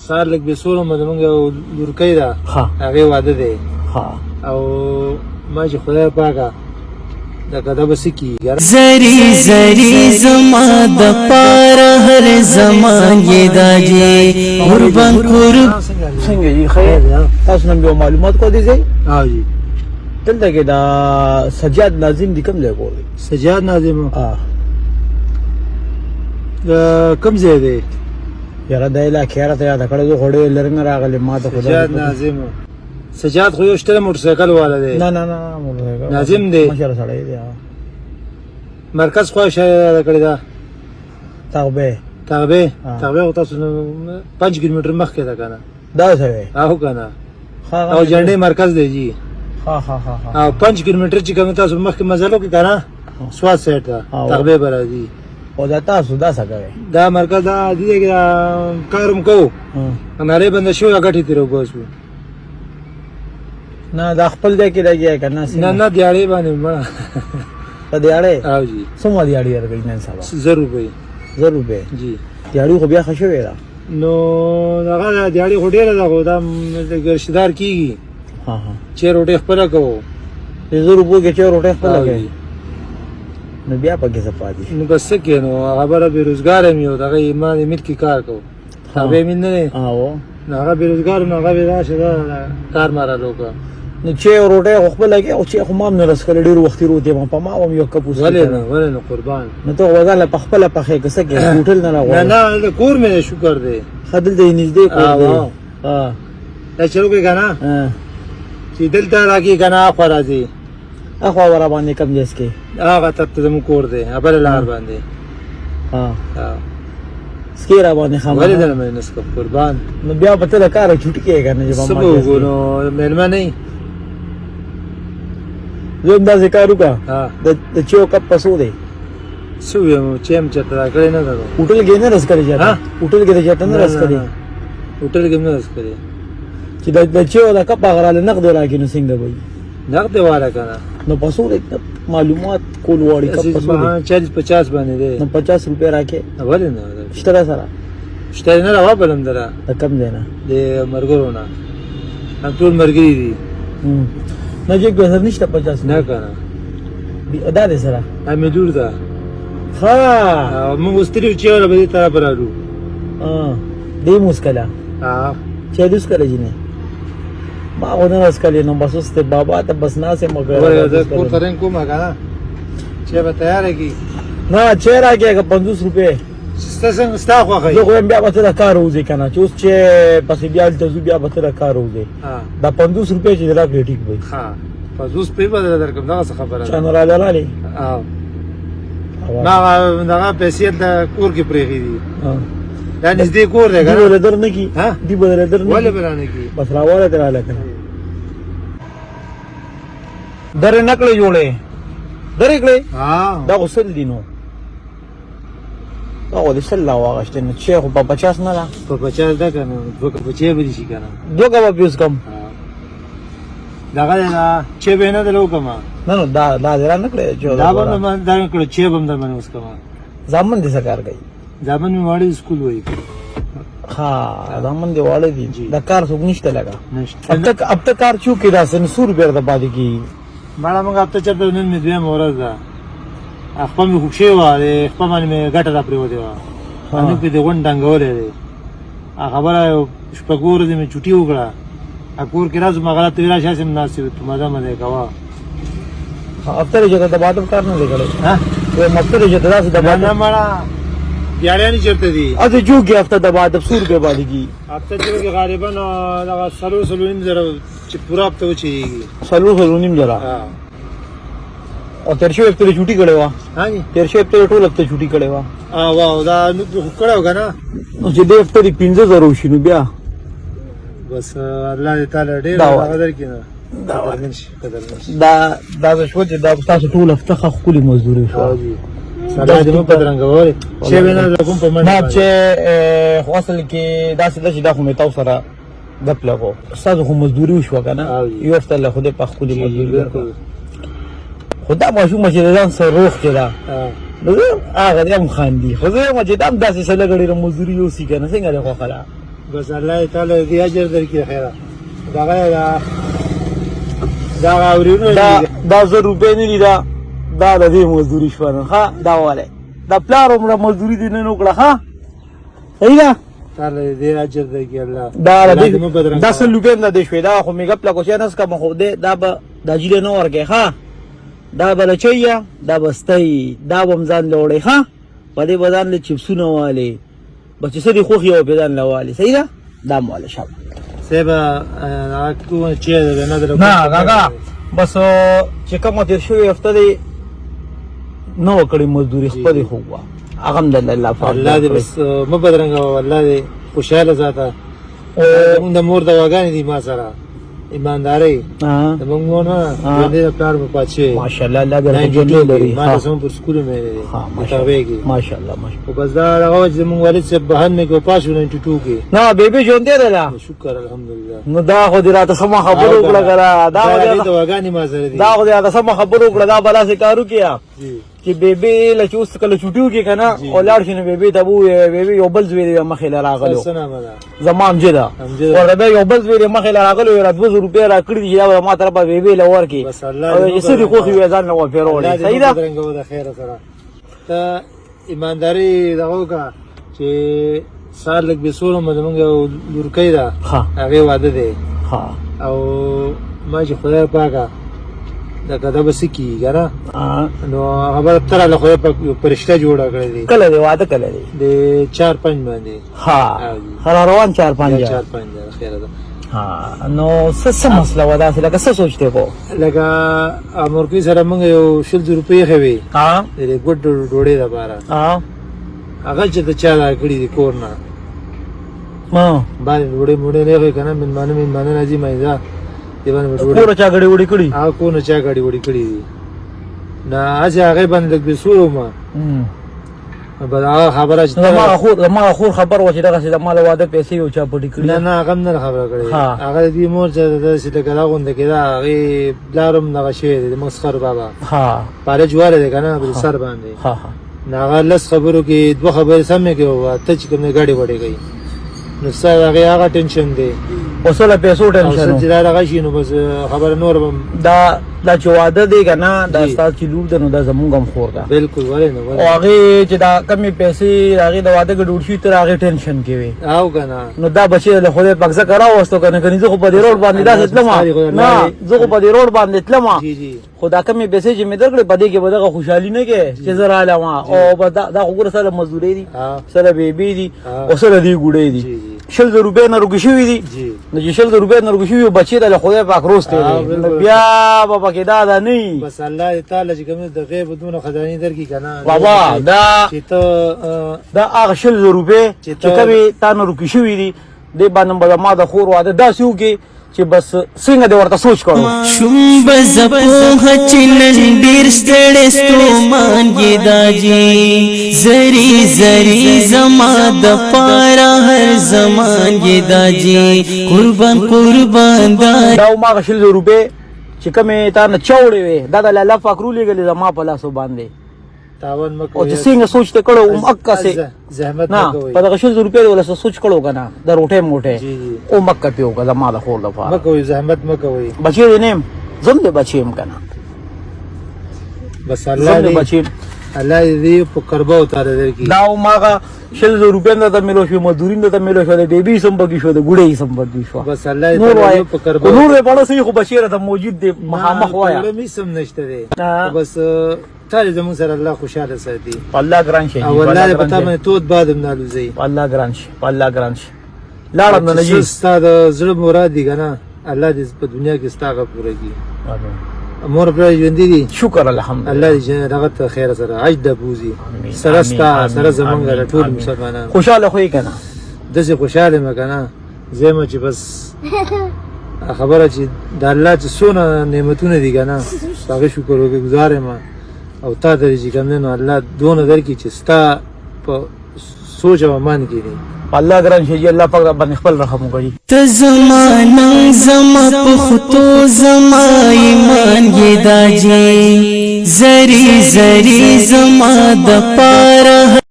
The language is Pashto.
سهار لږ بې سوره مه، زمونږ یو لورکۍ ده، هغې واده دی. او ما چې خدای پاکه دا کده به څه کېږي؟ زری زری زما د پاره هر زمان یې داجی قربان قرب. څنګه یې؟ خیر، تاسو نن یو معلومات کو دي ځای؟ او جی، دلته کې دا سجاد ناظم دی، کوم ځای کور دی؟ سجاد ناظم دا کوم ځای دی؟ یاره دا علاقې راته یاده کړه، زه خو ډېر لرې نه راغلی، ما ته خو سجاد ناظم، سجاد خو یو شته موټر سایکل والا دی. نه نه نه، موټر سایکل ناظم دی، مشر سړی دی. مرکز خو یاده کړې ده. تغبه. تغبه، تغبه خو تاسو 5 کیلومتر مخکې ده که نه؟ دا څه وی؟ او که نه، او جنډې مرکز دی جی. ها ها ها. او 5 کیلومتر چې کوم تاسو مخکې مزل وکړئ که نه، سوات سایډ ته تغبه به راځي. او دا تاسو دا څه کوئ؟ دا مرکز دا دې کې کارم کوو، نارې بند شو، ګټې ترې وباسو. نه، دا خپل ځای کې لګیا که نه؟ نه نه، دیاړې باندې مړه. په دیاړې؟ او جی. څومره دیاړې درکوي نن سبا؟ 1000 روپۍ. 1000 روپۍ؟ جی. دیاړي خو بیا ښه شوې ده. نو دغه دیاړي خو ډېره ده، خو دا رشتهدار کېږي چې روټۍ خپله کوو. 1000 روپو کې چې روټۍ خپله کوي، نو بیا پکې څه پاتې شي؟ نو بس څه کې، نو خبره بېروزګاره یم، یو دغه ما د ملک کې کار کوو، هغه مې نه دی، نو هغه بېروزګار، نو هغه به راشه دا کار ما راله وکړه. نو چې روټۍ خو خپله کې، او چې خو ما هم نه رسکلی، ډېر وختي روتې ما په ما هم یو کپ وڅښه. ولې نه، ولې نه قربان. نو ته خو ځان له په خپله پخې که څه کې، هوټل نه راغواړې؟ نه نه، کور مې دی، شکر دی. ښه، دلته یې نږدې کور دی. دا چې وکړې که نه، چې دلته راکې که نه، اخوا راځي. اخوا ورا باندې کوم ځای کې؟ هغه طرف ته زموږ کور دی، بله لار باندې. سکې را باندې خامخا. ولې درنه نه سکم قربان؟ نو بیا به ته له کاره چوټي کېږې که نه؟ چې څه به وکړو نو، مېلمه نه یې. زه هم داسې کار وکړه، د چیو کپ په څو دی؟ څه ووایم، چې هم چېرته راکړی نه ده. هوټل کې نه رسکلی چېرته؟ هوټل کې د چېرته نه رسکلی؟ هوټل کې هم نه رسکلی. چې د چیو د کپ هغه راله نقد راکړي نو څنګه به وي؟ نقد والا که نه؟ نو په څو دی؟ معلومات کول غواړي، کپ په څو دی؟ 40 50 باندې دی. نو 50 روپۍ راکړې. ولې نه؟ شته را سره؟ شته نه، راوبلم دره. د کوم ځای نه؟ د ملګرو نه، هم ټول ملګري دي. نه، جیب کې سره نشته 50؟ نه که نه. دا دې سره؟ دا مې لور ده. ښه، موږ اوس تللي چې وله به دې طرف رالو. دې مو وڅکله؟ چای دې وڅکله؟ جینۍ ما خو نه وڅکلې، نو بس اوس ته بابا ته بس ناست یم. زه کور ته رنګ کوم که نه، چای به تیاره کړي. نه، چای راکړې که 50 روپۍ؟ ستا څنګه، ستا خوښه. زه خو یم بیا به ته د کاره وځې که نه، چې اوس چې پسې بیا هلته ځو، بیا به ته د کاره وځې. دا 50 روپۍ چې دې راکړې ټیک به وي. ښه، 50 روپۍ به درکړم، دغه څه خبره ده. چا نو راله رالې؟ ما دغه پیسې هلته کور کې پرېښې دي. دا نږدې کور دی که نه؟ دی به در نه کړي. دی به در نه؟ ولې به رانه کړي؟ بس راواله دې راله که نه، درې نه کړې جوړې، درې کړې. دا خو 100 دي، نو دا خو دې 100 لا واغښتې، نو چې خو په 50 نه ده. په 50 ده که نه، دوه کپه چای به دې شي که نه؟ دوه کپه پیوس کم دغه دی نه، چای به یې نه درله وکړم. نه نو دا دې را نه کړې چې دا به هم دا کړو، چای به هم در باندې وڅکم. زامن دې څه کار کوي؟ زامن مې واړه سکول وایي. ها، زامن دې واړه دي، د کار څوک نشته لګا؟ نشته. اب تک کار چو کې دا سنسور بیرته پاتې کېږي. مړه موږ هفته چېرته، نن مې دویمه ورځ ده، خپه مې خوږ شوې وه، د خپه باندې مې ګټه را پرېوتې وه، نوک مې د غونډ ډنګولی دی. خبره شپږ ورځې مې چوټي وکړه، کور کې راځم، هغه راته ویل راشه هسې هم ناست یو، مزه مزه کوه. هفته دې چېرته د بادم کار نه دی کړی؟ وایم هفته دې چېرته داسې د بادم؟ نه مړه، دیاړیانې چېرته دي؟ هسې جوږي هفته د بادم څو روپۍ باندې کېږي؟ هفته چې غالبا دغه 4 4.5 زره چې پوره هفته وچېږي. 4 4.5 زره؟ او تېر شوې هفته دې چوټي کړې وه؟ تېر شوې هفته دې ټول هفته چوټي کړې وه؟ واو، دا نوک مې خو کړی و که نه. نو چې دې هفته دې 5000 وشي نو بیا بس الله دې تعالی ډېر هغه درکړي نه. دا دا شو چې دا تاسو ټول هفته ښه ښکلې مزدوري شوه. سلام دې مو بدرنګولې چې نه کوم په منډه نه چې خو اصل کې داسې ده چې دا خو مې تاسو سره ګپ لګو، ستاسو خو مزدوري وشوه که نه، یو هفته له خدای په ښکلې مزدوري درکړه. خو دا ماشومه چې د ځان سره روغ چې ده، نو زه هغه دې هم خاندي، خو زه وایم چې دا هم داسې څه لږه ډېره مزدوري یوسي که نه، څنګه دې خوښه ده؟ بس الله تعالی دې اجر درکړي خیره. دغه دا اورینو دا 1000 روپۍ نه دي، دا د دې مزدوري شوه نن. ښه دا والی دا پلار عمره مزدوري دې نن وکړه. ښه صحیح ده. تعالی دې اجر درکړي الله. دا دې دا 100 روپۍ هم د دې شوې. دا خو مې ګپ لګو چې نس کوم، خو دې دا به دا جیله نه ورکې. ښه دا به لچیه، دا به ستۍ، دا به هم ځان له وړې. ښه په دې به ځان له چپسونه والې، بس چې څه دې خوښ یې په ځان له والې. صحیح ده. دا مو واله شابه صاحب هغه کوم چې نه نه کاکا بس چې کومه تېر شوې هفته دی نه وکړې مزدوري خپلې خو وه، هغه هم د الله پاک الله دې بس مه بدرنګوه، الله دې خوشحاله ساته. زمونږ د مور دواګانې دي ما سره ایماندارۍ، زمونږ مور نه ژوندۍ د پلار مو پات شوی. ماشاءالله الله دې راته ژوندۍ لري. ما ته زمونږ پر سکول مې دی متابع کې. ماشاءالله ماشاءالله. خو بس دا هغه وخت زمونږ والد صاحب بهن مې کې وفات شو 92 کې. نه بیبي ژوندۍ ده لا، شکر الحمدلله. نو دا خو دې راته سمه خبره وکړه که نه، دا خو دې دواګانې ما سره دي، دا خو دې راته سمه خبره وکړه. دا به داسې کار وکړي چې بیبي له چې اوس کله چوټي وکړي که نه او لاړ شي، نو بیبي ته به ووایي بیبي یو بل زوی دی مخې له راغلو، زما امجد ده، ورته بیا یو بل زوی دی مخې له راغلو، را 2000 روپۍ راکړي دي چې دا به ما طرفه بیبي له ورکړي، او چې څه دې خوښي وي ځان له ورپرې راوړي. صحیح ده. ته ایمانداري دغه وکړه چې سهار لږ بې سوره زمونږ یو لورکۍ ده، هغې واده دی، او ما چې خدای پاکه لکه دا به څه کېږي که نه، نو هغه به ته راله خدای پاک یو فرشته جوړه کړې دی. کله دی واده؟ کله دی؟ د 4 5 باندې. ها را روان 4 5، 4 5 خیره ده. ها نو څه څه مسله وه داسې لکه څه سوچ دی کو؟ لکه امورکۍ سره موږ یو 20 روپۍ ایښې وې د دې ګوډ ډوډۍ دپاره، هغه چې ته چا راکړي دي کور نه باندې ډوډۍ موډۍ نه ایښې که نه، مېلمانه مېلمانه راځي مایزه دې باندې ډوډۍ کور چا ګړې وړې کړي، هغه کور نه چا ګړې وړې کړي دي نه، هسې هغې باندې لږ بې سوره وم. بس هغه خبره چې زما خور خبر وه چې دغسې زما له واده پیسې یو چا پټې کړي. نه نه هغه هم نه خبره کړې، هغه د دوی مور چې داسې لکه دا غوندې کېده، هغې پلار هم دغه شوی دی، زموږ سخر بابا پالج والی دی که نه پر سر باندې، نو هغه 10 خبرو کې 2 خبرې سمې کړې او ته چې کوم دی ګډې وډې کوي، نو ستا د هغې هغه ټینشن دی، اوس له پیسو ټینشن چې دا دغه شي، نو بس خبره نور به دا دا چې واده دی که نه، دا ستا چې لور ده نو دا زمونږ هم خور ده. بالکل ولې نه، او هغې چې دا کمې پیسې هغې د واده کې ډوډ شوي، تر هغې ټینشن کې وي او که نه، نو دا بچی له خدای پاک ځکه راوستو که نه، کني زه خو په دې روډ باندې داسې تلم نه، زه خو په دې روډ باندې تلم، خو دا کمې پیسې چې مې درکړې په دې کې به دغه خوشحالي نه کې چې زه رالم، او بس دا خو ګوره سره مزدورۍ دي، سره بیبي دي، او سره دې ګوډۍ دي، 20,000 روپۍ نه روکې شوي دي، نو چې 20,000 روپۍ نه روکې شوي بچی ته له خدای پاک روستی دی، نو بیا به پکې دا ده نه وي. بس الله دې تعالی چې کوم د غیب دونه خزانې درکړي که نه بابا، دا چې ته دا هغه 20,000 روپۍ چې کومې تا نه روکې شوي دي، دې باندې به زما د خور واده داسې وکړي چې بس څنګه دې ورته سوچ کړو. شوم به زه پوهه چې نن ډېر ستړی ستومان یې دا جي، زری زری زما د پاره هر زمان یې دا جي، قربان قربان دا. دا ما هغه 20,000 روپۍ چې کومې تا نه چاوړې وې، دا د الله پاک رولېږلې زما په لاسو باندې. تاوان مه او چې څنګه سوچ ته کړو هم اکه سه زحمت نه په دغه 20,000 روپۍ ولا سوچ کړو کنه، د روټه موټه او مکه پیو که زما د خور لپاره مه کوئ زحمت مه کوئ. بچی دې نیم زم دې بچی هم کنه، بس الله دې بچی الله دې په کرباو تاره درکړي. دا ماغه 20,000 روپۍ نه ته ملو شو، مزدوري نه ته ملو شو، د بیبي سم بګی شو، د ګوړې سم بګی شو، بس الله دې په کرباو نور په اړه خو بچی راته موجود دی مخامخ وایا مې سم نشته دی، بس تا دې زموږ سره الله خوشحاله ساتي، الله ګران شي، او الله دې په تا باندې تود باد هم نه الوزوي، الله ګران شي، الله ګران شي. لاړم نه جي ستا د زړه مراد دی که نه، الله دې په دنیا کې ستا هغه پوره کړي. مور پلار ژوندي دي شکر الحمدلله، الله دې دغه ته خیر سره حج ته بوځي، سره ستا سره زمونږ د ټول مسلمانانو. خوشحاله خو یې که نه؟ داسې خوشحاله یم که نه، زه یم چې بس خبره چې د الله چې څونه نعمتونه دي که نه، په هغې شکر ګزار یم، او تا ته چې کوم دی نو الله دونه درکړي چې ستا په سوچ او امان کې دي. الله ګران شي، الله پاک باندې خپل رحم وکړي. ته زما ننګ زما پښتو زما ایمان یې دا جي، زری زری زما د پاره.